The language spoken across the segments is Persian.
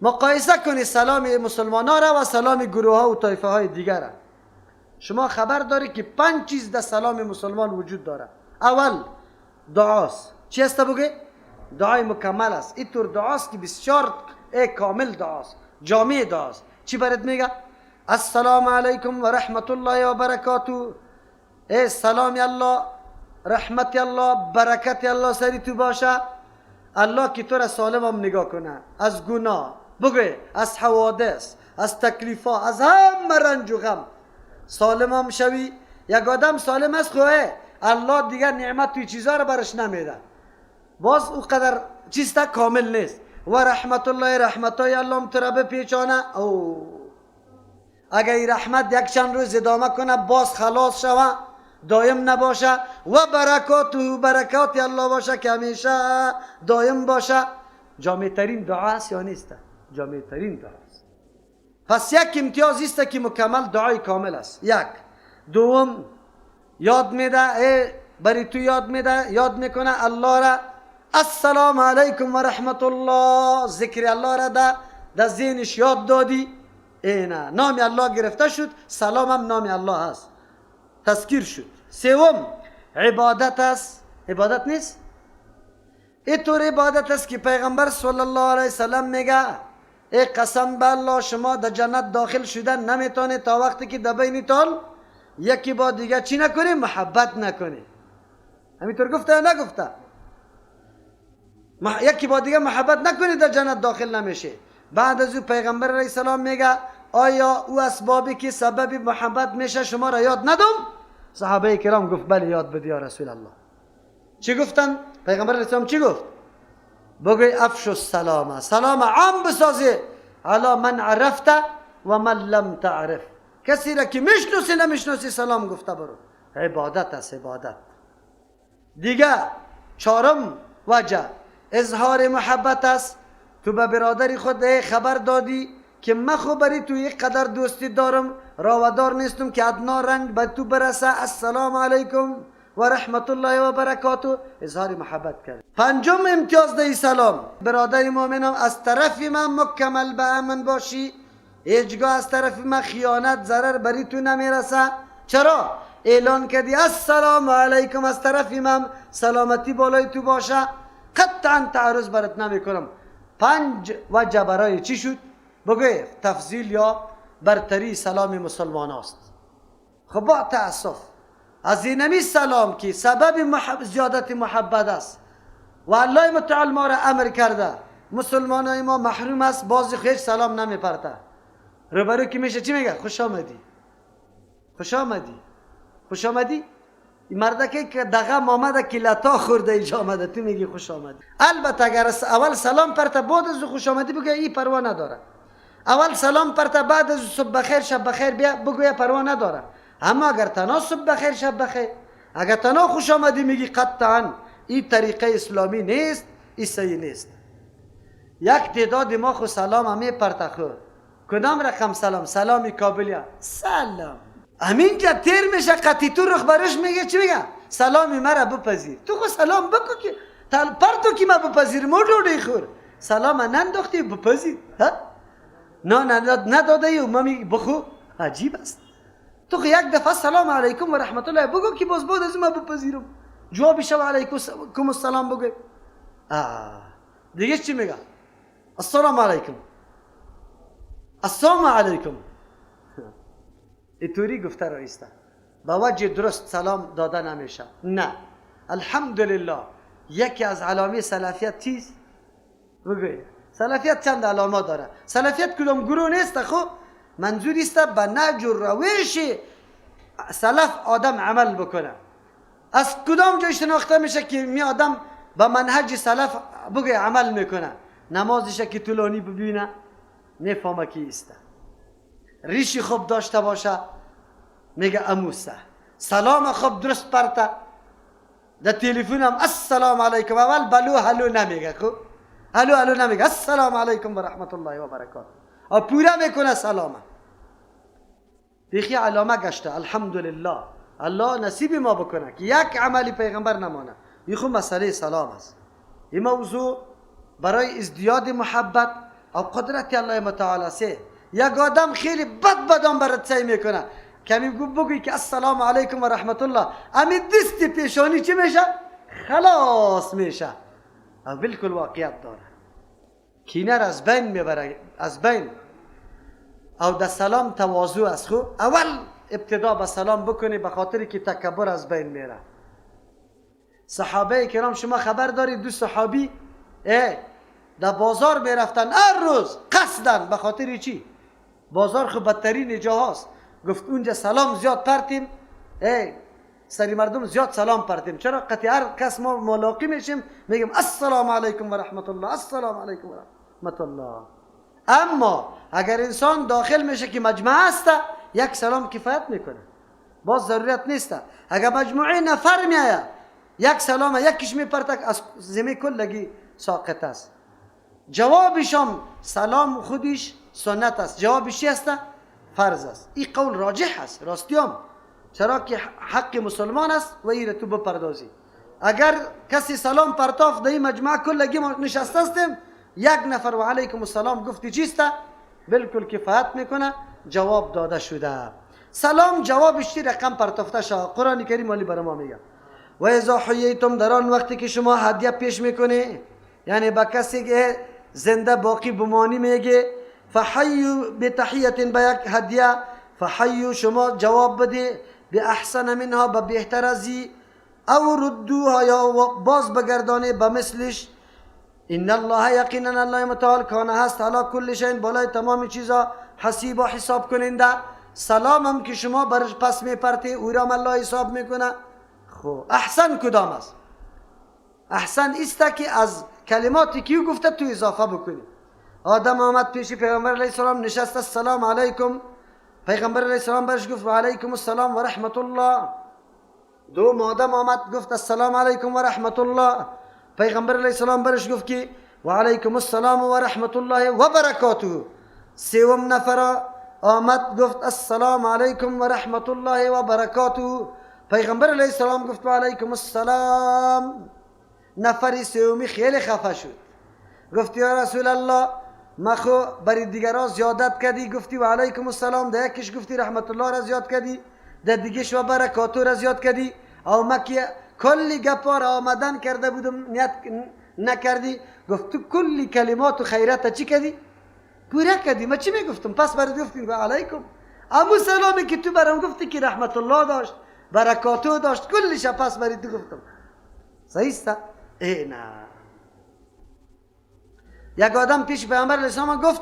مقایسه کنی سلام مسلمان ها را و سلام گروه ها و طایفه های دیگر را. شما خبر داری که 5 چیز در سلام مسلمان وجود داره. اول دعاست. چی است بگه؟ دعای مکمل است. اینطور دعاست که بسیار کامل دعاست، جامع دعاست. چی برات میگه؟ السلام علیکم و رحمت الله و برکاته. ای سلام الله، رحمت الله، برکت الله سری تو باشه. الله که تو را سالم هم نگاه کنه، از گناه بگه، از حوادث، از تکلیفا، از همه رنج و غم سالم هم شوی. یک آدم سالم است خواه الله دیگر نعمت توی چیزا را برش نمیده، باز او قدر چیز تا کامل نیست. و رحمت الله، رحمت های الله هم تو را بپیچانه. او اگر این رحمت یک چند روز ادامه کنه باز خلاص شوه، دایم نباشه. و برکاته، برکات الله باشه که همیشه دایم باشه. جامع ترین دعا است یا نیست؟ جامع ترین دعا است. پس یک امتیاز است که مکمل دعای کامل است. یک. دوم یاد میده، بری تو یاد میده، یاد میکنه الله را. السلام علیکم و رحمت الله، ذکر الله را در ذهنش یاد دادی، اینا نام الله گرفته شد، سلام هم نام الله است، تذکیر شد. سوم عبادت است. عبادت نیست؟ اینطور عبادت است که پیغمبر صلی الله علیه وسلم میگه ای قسم به الله شما در جنت داخل شدن نمیتونه تا وقتی که در بینتان یکی با دیگه چی نکنی؟ محبت نکنی. همینطور گفته یا نگفته؟ یکی با دیگه محبت نکنی در جنت داخل نمیشه. بعد از او پیغمبر علیه السلام میگه آیا او اسبابی که سبب محبت میشه شما را یاد ندم؟ صحابه کرام گفت بله یاد بدی یا رسول الله. چی گفتن؟ پیغمبر علیه السلام چی گفت؟ بگوی افشو السلام، سلام عام بسازی، علی من عرفت و من لم تعرف، کسی را که میشناسی نمیشناسی سلام گفته برو. عبادت است، عبادت. دیگه چهارم وجه اظهار محبت است. تو به برادر خود خبر دادی که من خو بری تو یک قدر دوستی دارم، راودار نیستم که ادنا رنگ به تو برسه. السلام علیکم و رحمت الله و برکاته، اظهار محبت کرد. پنجم امتیاز ده سلام، برادر مؤمنم از طرف من مکمل به امن باشی، هیچگاه از طرف من خیانت ضرر بری تو نمیرسه. چرا؟ اعلان کردی السلام علیکم، از طرف من سلامتی بالای تو باشه، قطعا تعرض برات نمیکنم. 5 وجه برای چی شد؟ بگوی تفضیل یا برتری سلام مسلمان است. خب با تأسف از اینمی سلام که سبب زیادت محبت است و الله متعال ما را امر کرده، مسلمان های ما محروم است، بعضی خیش سلام نمیپرته. روبرو که میشه چی میگه؟ خوش آمدی، خوش آمدی، خوش آمدی. این مردکه که دغم آمده که لطا خورده اینجا آمده، تو میگی خوش آمدی. البته اگر اول سلام پرته بعد از خوش آمدی بگه این پروا نداره. اول سلام پرته بعد از صبح بخیر شب بخیر بیا بگویا پروا نداره. اما اگر تنها صبح بخیر شب بخیر، اگر تنها خوش آمدی میگی قطعا این طریقه اسلامی نیست، این صحیح نیست. یک تعداد ما خو سلام همه پرته خو کدام رقم سلام؟ سلامی کابلیا سلام همینجا تیر میشه، قطی تو رخ برش میگه چی میگه؟ سلامی مرا بپذیر. تو خو سلام بکو که پرتو که ما بپذیر، مو ډوډۍ خور. سلام ننداختی بپذیر، ها؟ نه نداده ای و ما میگی بخو. عجیب است. تو خو یک دفعه سلام علیکم و رحمت الله بگو که باز بود از ما بپذیرم، جوابش و علیکم السلام بگو. دیگه چی میگه؟ السلام علیکم، السلام علیکم. اینطوری گفته رئیسته با وجه درست سلام داده نمیشه. نه، الحمدلله یکی از علامه سلفیت چیست؟ بگوی سلفیت چند علامه داره. سلفیت کدام گروه نیست، خب منظور است به نهج و روش سلف آدم عمل بکنه. از کدام جای شناخته میشه که می آدم به منهج سلف بگوی عمل میکنه؟ نمازش که طولانی ببینه میفهمه که ایسته، ریشی خوب داشته باشه میگه اموسه، سلام خوب درست پرته، در تلفن هم السلام علیکم اول بلو هلو نمیگه، خب هلو هلو نمیگه، السلام علیکم و رحمت الله و برکاته، او پورا میکنه سلامه. بیخی علامه گشته. الحمدلله الله نصیب ما بکنه که یک عملی پیغمبر نمانه. این خو مسئله سلام است. این موضوع برای ازدیاد محبت او قدرت الله متعال سه. یک آدم خیلی بد بدم برات سعی میکنه کمی بگوی که السلام علیکم و رحمت الله، امی دست پیشانی چی میشه؟ خلاص میشه. او بالکل واقعیت داره، کینه از بین میبره، از بین. او در سلام تواضع است. خو اول ابتدا به سلام بکنی به خاطر که تکبر از بین میره. صحابه کرام شما خبر دارید دو صحابی در بازار میرفتن هر روز قصدن، به خاطر چی؟ بازار خو بدترین جاهاست. گفت اونجا سلام زیاد پرتیم، سری مردم زیاد سلام پرتیم. چرا؟ قطعی هر کس ما ملاقی میشیم میگیم السلام علیکم و رحمت الله، السلام علیکم و رحمت الله. اما اگر انسان داخل میشه که مجمع است، یک سلام کفایت میکنه، باز ضرورت نیست. اگر مجموعه نفر میآید یک سلام یکیش میپرتک از زمین کلگی ساقط است. جوابش هم سلام خودش سنت است، جوابش چی است؟ فرض است. این قول راجح است، راستی هم، چرا که حق مسلمان است و این تو بپردازی. اگر کسی سلام پرتاف در این مجمع کلگی ما نشسته هستیم، یک نفر و علیکم السلام گفتی چیست؟ بالکل کفایت میکنه، جواب داده شده. سلام جوابش چی رقم پرتافته شد؟ قرآن کریم علی برای ما میگه و اذا حییتم، در آن وقتی که شما هدیه پیش میکنی، یعنی با کسی که زنده باقی بمانی میگه فحیو بتحیت، به یک هدیه، فحیو شما جواب بده به احسن منها، به بهتر ازی، او ردوها یا باز بگردانه به مثلش. ان الله یقینا الله متعال کان هست علی کل شیء بالای تمام چیزا حسیب و حساب کننده. سلام هم که شما برش پس میپرتی او را الله حساب میکنه. خب احسن کدام است؟ احسن است که از کلماتی که او گفته تو اضافه بکنی. آدم آمد پیش پیغمبر علیه السلام نشست، السلام علیکم. پیغمبر علیه السلام برش گفت و علیکم السلام و رحمت الله. دوم آدم آمد گفت السلام علیکم و رحمت الله. پیغمبر علیه السلام برش گفت که و علیکم السلام و رحمت الله و برکاته. سوم نفر آمد گفت السلام علیکم و رحمت الله و برکاته. پیغمبر علیه السلام گفت و علیکم السلام. نفر سومی خیلی خفه شد، گفت یا رسول الله ما خو برای دیگران زیادت کردی، گفتی و علیکم السلام، در یکیش گفتی رحمت الله را زیاد کردی، در دیگهش و برکاته را زیاد کردی، او ما که کلی گپا را آمدن کرده بودم نیت نکردی. گفت تو کلی کلمات و خیرات چی کردی؟ پوره کردی. ما چی میگفتم؟ پس برات گفتیم و علیکم، امو سلامی که تو برام گفتی که رحمت الله داشت، برکاته داشت، کلش پس برای تو گفتم. صحیح است؟ ای نه. یک آدم پیش پیغمبر علیه السلام گفت،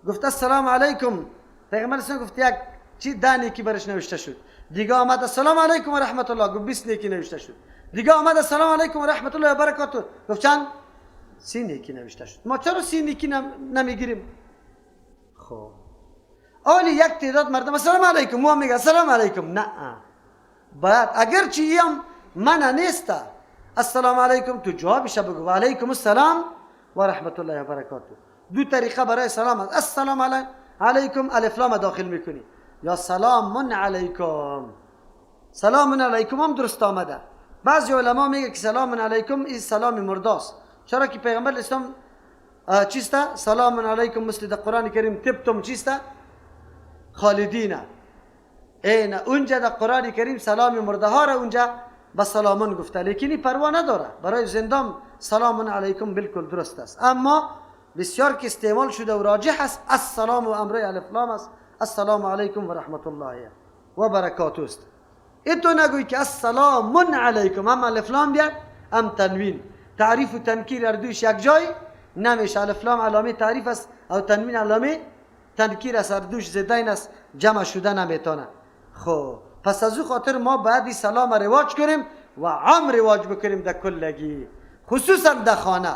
گفت السلام علیکم. پیغمبر علیه السلام گفت یک چی ده نیکی برش نوشته شد. دیگه آمد السلام علیکم و رحمت الله، گفت 20 نیکی نوشته شد. دیگه آمد السلام علیکم و رحمت الله و برکاته، گفت چند؟ 30 نیکی نوشته شد. ما چرا 30 نیکی نمیگیریم؟ خب آلی یک تعداد مردم السلام علیکم، ما میگه السلام علیکم. نه، باید اگرچه هم من نیست السلام علیکم تو جوابش بگو و علیکم السلام و رحمت الله و برکاته. دو طریقه برای سلام است. السلام علیکم الف لام داخل میکنی، یا سلام علیکم. سلام علیکم هم درست آمده. بعضی علما میگه که سلام علیکم این سلام مرداست، چرا که پیغمبر اسلام چیست؟ سلام علیکم مثل در قرآن کریم طبتم چیست؟ خالدین. این اونجا در قرآن کریم سلام مرده ها را اونجا به سلامون گفته، لیکن این پروا نداره، برای زندام سلام علیکم بالکل درست است. اما بسیار که استعمال شده و راجح است السلام و امر الف لام است، السلام علیکم و رحمت الله و برکاته است. این تو نگوی که السلام علیکم، هم الف لام بیاد هم تنوین، تعریف و تنکیر هر دویش یک جای نمیشه. الف لام علامه تعریف است او تنوین علامه تنکیر است، هر دوش زدین است، جمع شده نمیتونه. خب پس از او خاطر ما باید این سلام رواج کنیم و عام رواج بکنیم در کلگی، خصوصا در خانه،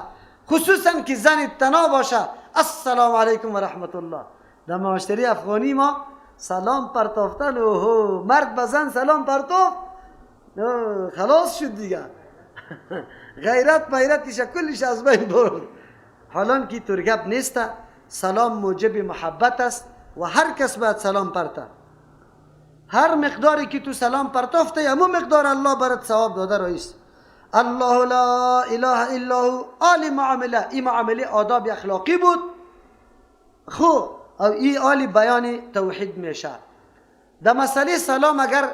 خصوصا که زن تنها باشه. السلام علیکم و رحمت الله. در معاشره افغانی ما سلام پرتافتن، اوه مرد به زن سلام پرتافت خلاص شد دیگه، غیرت میرتش کلش از بین برد. حالان که ترگب نیست، سلام موجب محبت است و هر کس باید سلام پرته. هر مقداری که تو سلام پرتافته همون مقدار الله برات ثواب داده رئیس. الله لا اله الا هو. آل معامله، این معامله آداب اخلاقی بود، خو او ای آل بیان توحید میشه. در مسئله سلام اگر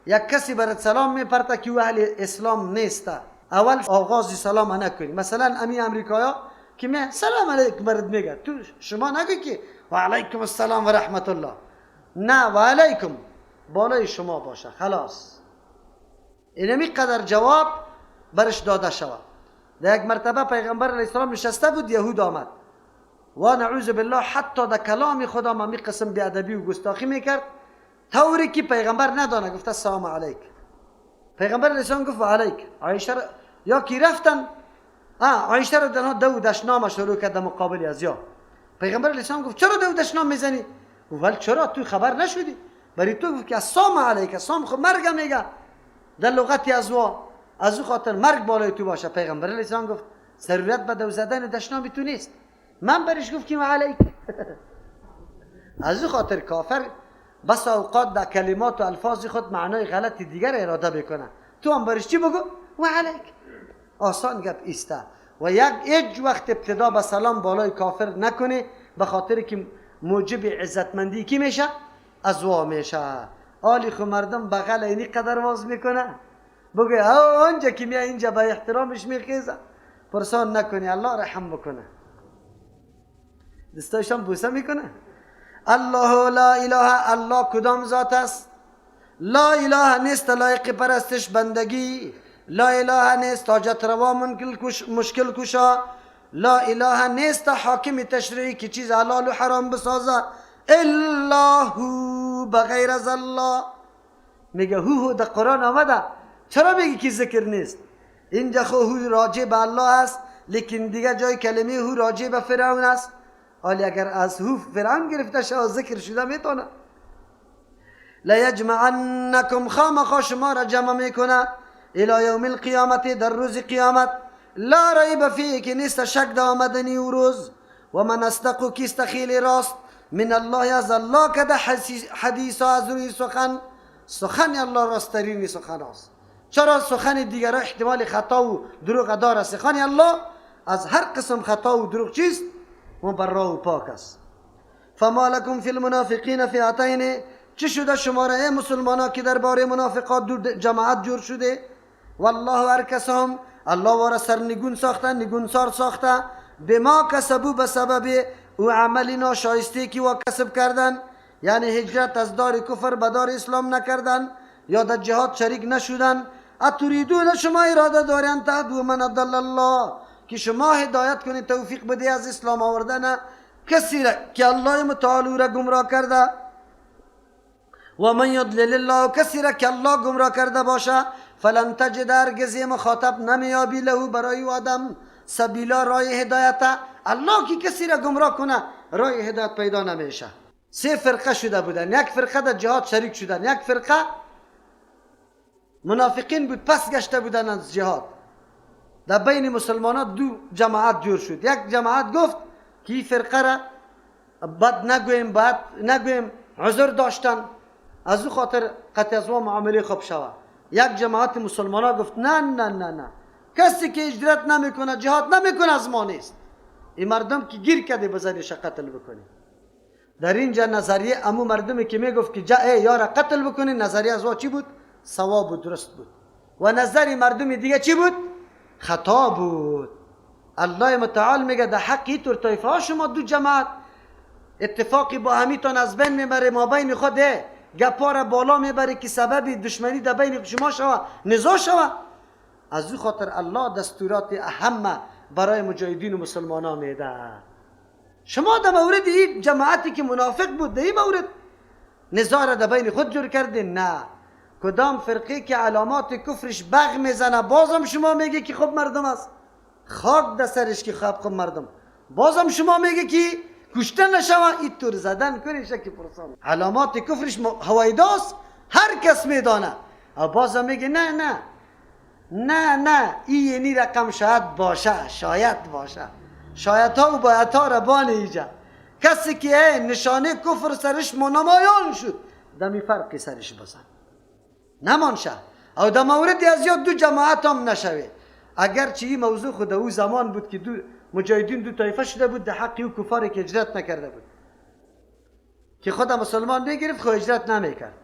یک کسی برات سلام میپرته که او اهل اسلام نیست، اول آغاز سلام نکنی. مثلا امی امریکایا که می سلام علیکم برات میگه، تو شما نگی که و علیکم السلام و رحمت الله، نه و علیکم بالای شما باشه، خلاص. اینمی قدر جواب برش داده شود. در یک مرتبه پیغمبر علیه السلام نشسته بود، یهود آمد و نعوذ بالله حتی در کلام خدا می قسم بیادبی و گستاخی میکرد، طوری که پیغمبر ندانه، گفت السلام علیک. پیغمبر علیه السلام گفت و علیک. عایشه یا کی رفتن، عایشه را دنها دو دشنام شروع کرد در مقابل از یا. پیغمبر علیه السلام گفت چرا دو دشنام میزنی؟ گفت ولی چرا تو خبر نشدی؟ برای تو گفت که السلام علیک، السلام خب مرگ میگه در لغت از وا، از او خاطر مرگ بالای تو باشه. پیغمبر علیه السلام گفت ضرورت به دو زدن دشنام تو نیست، من برش گفت که و علیک. از او خاطر کافر بس اوقات در کلمات و الفاظ خود معنای غلط دیگر اراده بکنه، تو هم برش چی بگو؟ و علیک. آسان گپ ایسته. و یک هیچ وقت ابتدا به سلام بالای کافر نکنه، به خاطر که موجب عزتمندی کی میشه؟ از وا میشه. آلی خو مردم بغل اینی قدر واز میکنه، بگه آنجا که میای اینجا به احترامش میخیزه، پرسان نکنی، الله رحم بکنه، دستایشم بوسه میکنه. الله لا اله، الله کدام ذات است؟ لا اله نیست لایق پرستش بندگی، لا اله نیست حاجت روا مشکل کشا، لا اله نیست حاکم تشریعی که چیز حلال و حرام بسازه، الا هو، بغیر از الله. میگه هو هو در قرآن آمده، چرا میگی که ذکر نیست؟ اینجا خو هو راجع به الله است، لیکن دیگه جای کلمه هو راجع به فرعون است. حالی اگر از هو فرعون گرفته شود ذکر شده میتونه. لیجمعنکم، خامخا شما را جمع میکنه، الی یوم القیامت، در روز قیامت، لا ریب فیه، که نیست شک در آمدنی او روز. و من اصدق، کیست خیلی راست، من الله، از الله، که در حدیث از روی سخن، سخن الله راسترین سخن است. چرا سخن دیگر احتمال خطا و دروغ داره، سخن الله از هر قسم خطا و دروغ چیست؟ مبرا و پاک است. فما لکم فی المنافقین فئتین، چه شده شماره مسلمان ها که درباره منافقات دو جماعت جور شده؟ والله ارکسهم، الله وارا سرنگون ساخته، نگونسار ساخته، بما کسبو، به سبب او عمل ناشایسته که وا کسب کردن، یعنی هجرت از دار کفر به دار اسلام نکردن یا در جهاد شریک نشدن. اتریدون، شما اراده دارین، تهدو من ضل الله، که شما هدایت کنید، توفیق بده از اسلام آوردن کسی را که الله متعال را گمراه کرده. و من یضلل الله، کسی را که الله گمراه کرده باشه، فلن تجد، هرگز مخاطب نمیابی، له، برای آدم، سبیلا، راه هدایت. الله که کسی را گمراه کنه راه هدایت پیدا نمیشه. سه فرقه شده بودن، یک فرقه در جهاد شریک شدن، یک فرقه منافقین بود پس گشته بودن از جهاد. در بین مسلمانان دو جماعت جور شد. یک جماعت گفت که این فرقه را بد نگویم، بد نگویم، عذر داشتن، از او خاطر قطع از معامله خوب شود. یک جماعت مسلمان ها گفت نه نه نه نه، کسی که هجرت نمیکنه، جهاد نمیکنه، از ما نیست. این مردم که گیر کرده بزنیش قتل بکنی. در اینجا نظریه امو مردمی که میگفت که جا یارا قتل بکنی، نظریه از چی بود؟ صواب و درست بود. و نظر مردم دیگه چی بود؟ خطا بود. الله متعال میگه در حق طور طایفه ها شما دو جماعت اتفاقی با همیتان از بین میبره، ما بین خود گپا را بالا میبره که سبب دشمنی در بین شما شوه، نزاع شوه. از او خاطر الله دستورات اهم برای مجاهدین و مسلمان ها میده. شما در مورد این جماعتی که منافق بود، در این مورد نزاع را در بین خود جور کردین؟ نه. کدام فرقه که علامات کفرش بغ میزنه، بازم شما میگه که خب مردم است، خاک در سرش که خب مردم، بازم شما میگه که کشته نشوه، این طور زدن کنی شکی پرسان. علامات کفرش هوایداست، هر کس میدانه، او بازم میگه نه نه نه نه، این یعنی رقم شاید باشه، شاید باشه، شاید ها و باید ها ربان ایجا. کسی که نشانه کفر سرش منمایان شد، دمی فرقی سرش بزن نمان شه. او در مورد از یاد دو جماعت هم نشوه. اگرچه این موضوع خود او زمان بود که دو مجاهدین دو طایفه شده بود در حق او کفاری که هجرت نکرده بود، که خود مسلمان میگرفت خو هجرت نمیکرد.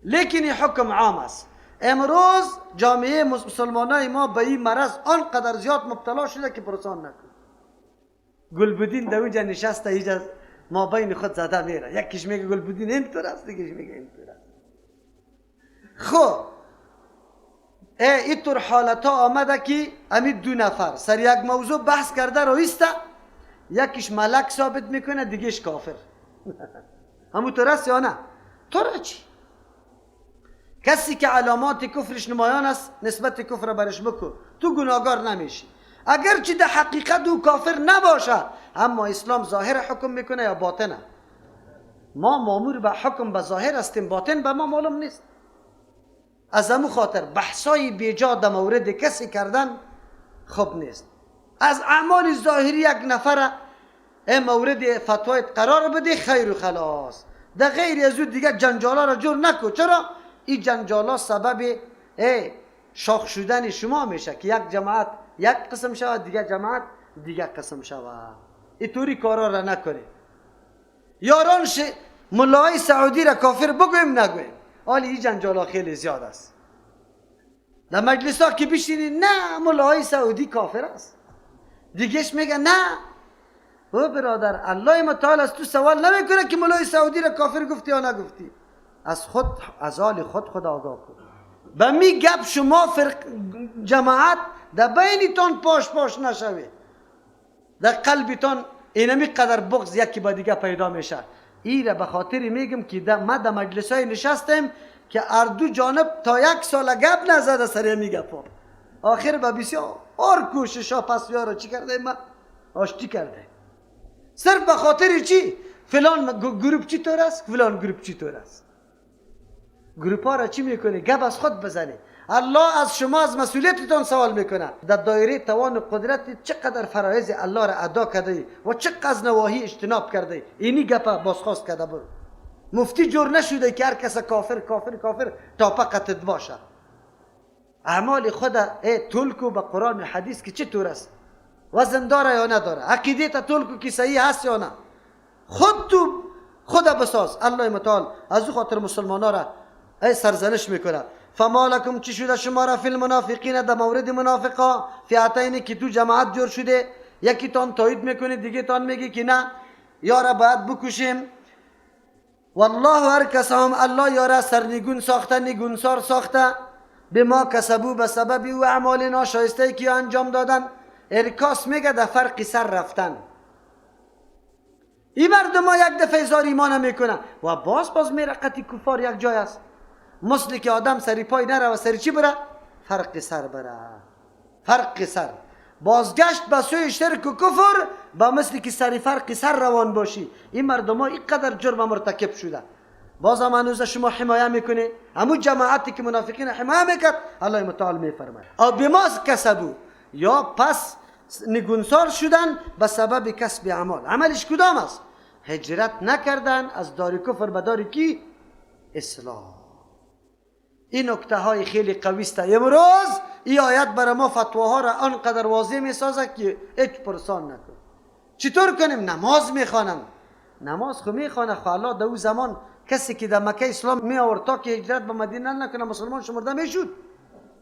لیکن این حکم عام است. امروز جامعه مسلمانای ما به این مرض آنقدر زیاد مبتلا شده که پرسان نکن. گلبدین در اونجا نشسته، اینجا ما بین خود زده میره، یکیش میگه گلبدین اینطور است، دیگهش میگه اینطور است. خب اینطور حالت ها آمده که همین دو نفر سر یک موضوع بحث کرده رویسته، یکیش ملک ثابت میکنه، دیگهش کافر. همونطور است یا نه؟ تو چی؟ کسی که علامات کفرش نمایان است نسبت کفر برش بکن، تو گناهگار نمیشی. اگرچه در حقیقت او کافر نباشه، اما اسلام ظاهر حکم میکنه یا باطنه؟ ما مامور به حکم به ظاهر هستیم، باطن به ما معلوم نیست. از همو خاطر بحثای بیجا در مورد کسی کردن خوب نیست. از اعمال ظاهری یک نفر مورد فتوای قرار بده، خیر و خلاص. در غیر از او دیگه جنجالا را جور نکن. چرا؟ این جنجالا سبب شاخ شدن شما میشه که یک جماعت یک قسم شود، دیگه جماعت دیگه قسم شود. اینطوری کارا را نکنه. یاران ملای سعودی را کافر بگویم نگویم، حالی این جنجالا خیلی زیاد است. در مجلس ها که بشینی، نه ملای سعودی کافر است، دیگهش میگه نه. او برادر، الله متعال از تو سوال نمیکنه که ملای سعودی را کافر گفتی یا نگفتی. از خود، از حال خود خود آگاه کن. به می گپ شما فرق جماعت در بینتان پاش پاش نشوید، در قلبتان اینمی قدر بغض یکی با دیگه پیدا میشه. ای را به خاطر میگم که ما در مجلس های نشستیم که هر دو جانب تا یک سال گپ نزده سر می گپا. آخر به بسیار کوشش ها پس را چی کرده؟ ما آشتی کرده. صرف به خاطر چی؟ فلان گروپ چی طور است، فلان گروپ چی طور است. گروپ ها را چی میکنی؟ گپ از خود بزنی. الله از شما از مسئولیتتان سوال میکنه. در دایره توان و قدرت چقدر فرایض الله را ادا کرده و چقدر نواهی اجتناب کرده. اینی گپ بازخواست کرده برو. مفتی جور نشده که هر کس کافر کافر کافر تا پقتت باشه. اعمال خود تولکو به قرآن و حدیث که چطور است، وزن داره یا نداره، عقیده تا تولکو که صحیح هست یا نه. خود تو خود بساز. الله متعال از او خاطر مسلمان ها را سرزنش میکنه. فما لکم، چی شده شما را فی المنافقین، در مورد منافقا، فئتین که تو جماعت جور شده، یکی تان تایید میکنه، دیگه تان میگه که نه یارا باید بکشیم. والله هر کس هم الله یارا سرنگون ساخته، نگونسار ساخته، به ما کسبو، به سبب او اعمال ناشایسته که انجام دادن. ارکاس میگه در فرق سر رفتن. این مردم ها یک دفعه اظهار ایمان میکنن و باز باز میره قطی کفار یک جای است. مثل که آدم سری پای نره و سری چی بره؟ فرق سر بره. فرق سر، بازگشت به سوی شرک و کفر، با مثل که سری فرق سر روان باشی. این مردم ها اینقدر جرم مرتکب شده، باز هم هنوز شما حمایه میکنه. همون جماعتی که منافقین حمایه میکرد، الله متعال میفرماید او بما کسبو، یا پس نگونسار شدن به سبب کسب اعمال. عملش کدام است؟ هجرت نکردن از دار کفر به دار کی؟ اسلام. این نکته های خیلی قوی است. امروز این آیت برای ما فتواها را آنقدر واضح میسازه که هیچ پرسان نکن. چطور کنیم؟ نماز میخوانم. نماز خو میخوانه، خو الله در او زمان کسی که در مکه اسلام می آورد تا که هجرت به مدینه نکنه مسلمان شمرده میشد.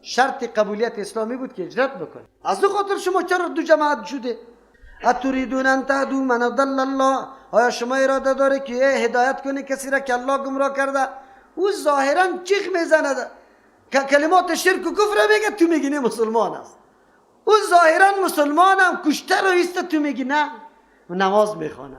شرط قبولیت اسلامی بود که هجرت بکنه. از او خاطر شما چرا دو جماعت شده؟ اتریدون ان تهدوا من ضل الله، آیا شما اراده داره که هدایت کنی کسی را که الله گمراه کرده؟ او ظاهرا چیخ میزنه، کلمات شرک و کفر میگه، تو میگی نه مسلمان است. او ظاهرا مسلمان هم کشته رو ایسته، تو میگی نه نماز میخوانه.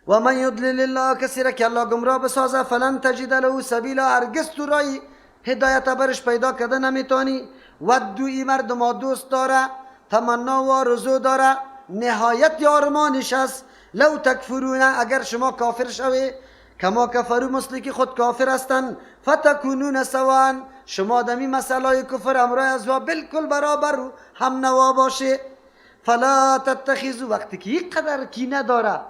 و من یضلل الله، کسی را که الله گمراه بسازه، فلن تجد له سبیلا، هرگز تو رای هدایت برش پیدا کرده نمیتونی. ودو، ای مردم دوست داره، تمنا و آرزو داره، نهایت آرمانش است. لو تکفرون، اگر شما کافر شوی، کما کفرو، مثل که خود کافر هستند، فتکونون سواء، شما دمی مسئله کفر امرای از وا بالکل برابر و هم نوا باشه. فلا تتخذوا، وقتی که اینقدر کینه داره،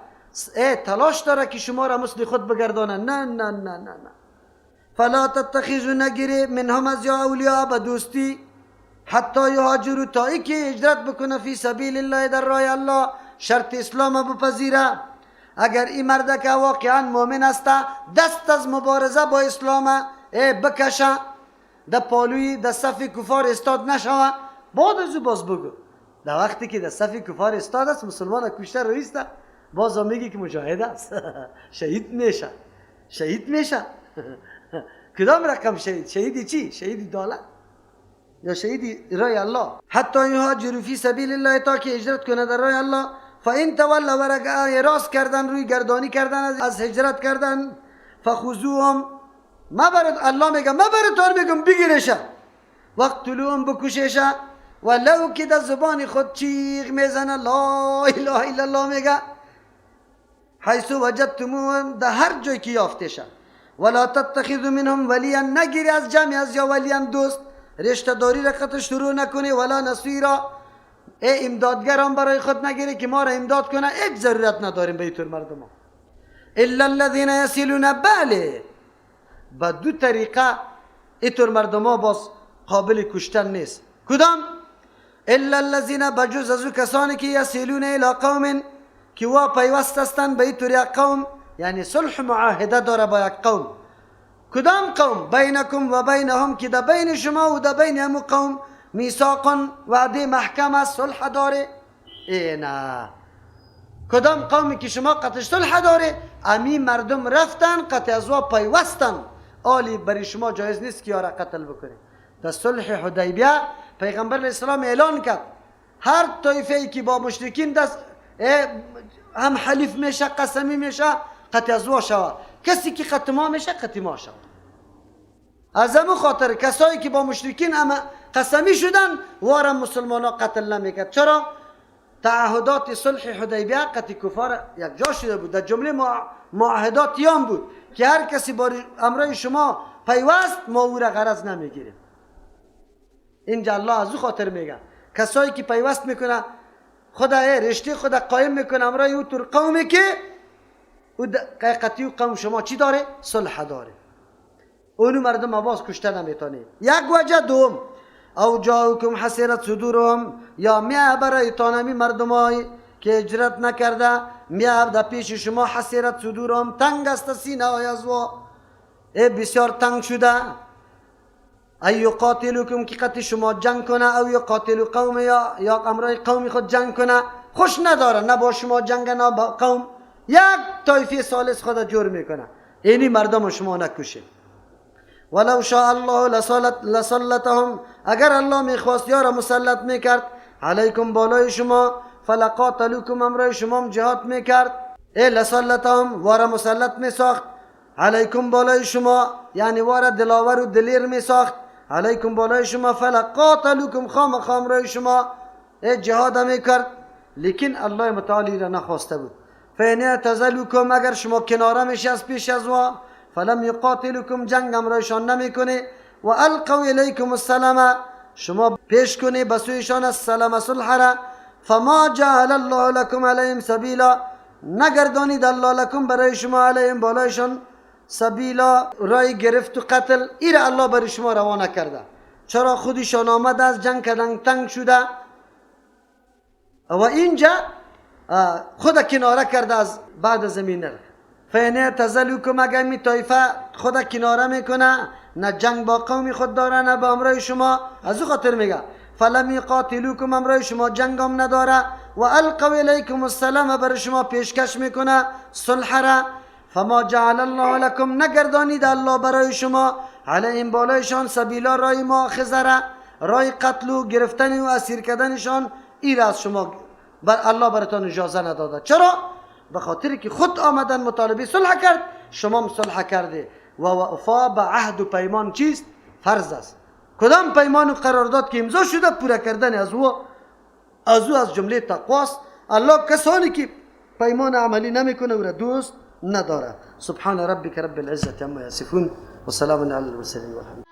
تلاش داره که شما را مثل خود بگردانه، نه نه نه نه نه. فلا تتخذوا، نگیری منهم از یا اولیاء به دوستی، حتی یهاجروا، تا ای که هجرت بکنه، فی سبیل الله، در راه الله، شرط اسلام بپذیره. اگر این مرد که واقعا مؤمن است، دست از مبارزه با اسلام بکشه، د پالوی د صف کفار استاد نشوه، بعد از او باز بگو. در وقتی که در صف کفار استاد است، مسلمان کشته رویسته، باز هم میگی که مجاهد است، شهید میشه. شهید میشه کدام رقم شهید؟ شهیدی چی؟ شهیدی دولت یا شهیدی رای الله؟ حتی یهاجروا فی سبیل الله، تا که هجرت کنه در راه الله. فان تولوا، و راست کردن، روی گردانی کردن از هجرت کردن، فخذوهم، ما برات الله میگه، ما برات میگم بگیرشه، واقتلوهم، بکششه، ولو که در زبان خود چیغ میزنه، لا اله الا الله میگه، حیث وجدتموهم، در هر جای که یافته شه. ولا تتخذوا منهم ولیا، نگیری از جمع از یا ولیا دوست، رشته داری را شروع نکنی، ولا نصیرا، ای امدادگران برای خود نگیری که ما را امداد کنه. هیچ ضرورت نداریم به اینطور مردم. الا الذين يصلون، بله، با دو طریقه اینطور مردم ها باز قابل کشتن نیست. کدام؟ الا الذين، بجز از کسانی که یصلون الی قوم، که وا پیوست هستند به اینطور یک قوم، یعنی صلح معاهده داره با یک قوم. کدام قوم؟ بینکم و بینهم، که در بین شما و در بین همو قوم میثاق، وعده محکم است، صلح داره. ای نه، کدام قومی که شما قطعش صلح داره، امی مردم رفتن قطع از وا پیوستن، آلی برای شما جایز نیست که یارا قتل بکنه. در صلح حدیبیه پیغمبر اسلام اعلان کرد هر طایفه ای که با مشرکین دست هم حلیف میشه، قسمی میشه، قطع از وا شوه، کسی که قطع ما میشه قطع ما شوه. از همون خاطر کسایی که با مشرکین هم قسمی شدن، وارم مسلمان ها قتل نمیکرد. چرا؟ تعهدات صلح حدیبیه قطع کفار یک جا شده بود، در جمله معاهدات یام بود که هر کسی با امرای شما پیوست، ما او را غرض نمیگیریم. اینجا الله از او خاطر میگه کسایی که پیوست میکنه، خدا رشته خدا قایم میکنه امرای او تر قومی که او قطعی قوم شما چی داره؟ صلح داره، اونو مردم آواز کشته نمیتونه. یک وجه. دوم، او جاؤکم حصرت صدورهم، یا میا برای تانمی مردمای که هجرت نکرده، میا در پیش شما، حصرت صدورهم، تنگ است سینه های از وا، ای بسیار تنگ شده، ان یقاتلوکم، که قطع شما جنگ کنه، او یقاتلو قوم، یا امرای قوم خود جنگ کنه. خوش نداره نه با شما جنگ نه با قوم، یک طایفه ثالث خود جور میکنه، اینی مردم شما نکشه. ولو شاء الله لسلطهم، اگر الله میخواست یارا مسلط میکرد، علیکم، بالای شما، فلقاتلوکم، امرای شما جهاد میکرد. ای لسلطهم، وارا مسلط میساخت، علیکم، بالای شما، یعنی وارا دلاور و دلیر میساخت، علیکم، بالای شما، فلقاتلوکم، خام خام رای شما ای جهاد میکرد، لیکن الله متعالی را نخواسته بود. فان اعتزلوکم، اگر شما کناره میشی از پیش از وا، فلم یقاتلوکم، جنگ امرایشان نمیکنه، و القوا الیکم السلم، شما پیش کنی به سویشان السلم، صلح را، فما جعل الله لكم علیهم سبیلا، نگردانید الله لکم، برای شما، علیهم، بالایشان، سبیلا، رای گرفت و قتل. ایر الله برای شما روانه کرده. چرا؟ خودشان آمد از جنگ کردن تنگ شده و اینجا خود کناره کرده از بعد زمین. فان اعتزلوکم، اگر می طایفه خود کناره میکنه، نه جنگ با قوم خود داره نه با امرای شما، از او خاطر میگه فلم یقاتلوکم، امرای شما جنگ هم نداره، و القوا الیکم السلم، بر شما پیشکش میکنه صلح را، فما جعل الله لکم، نگردانید الله برای شما، علیهم، بالایشان، سبیلا، رای مؤاخذه را، رای قتل و گرفتن و اسیر کردنشان، ایر از شما بر الله براتان اجازه نداده. چرا؟ به خاطر که خود آمدن مطالبه صلح کرد، شما هم صلح کرده و وفا به عهد و پیمان چیست؟ فرض است. کدام پیمان و قرارداد که امضا شده، پوره کردن از او از جمله تقواست. الله کسانی که پیمان عملی نمیکنه او را دوست نداره. سبحان ربک رب العزة عما یصفون و سلام علی المرسلین والحمد.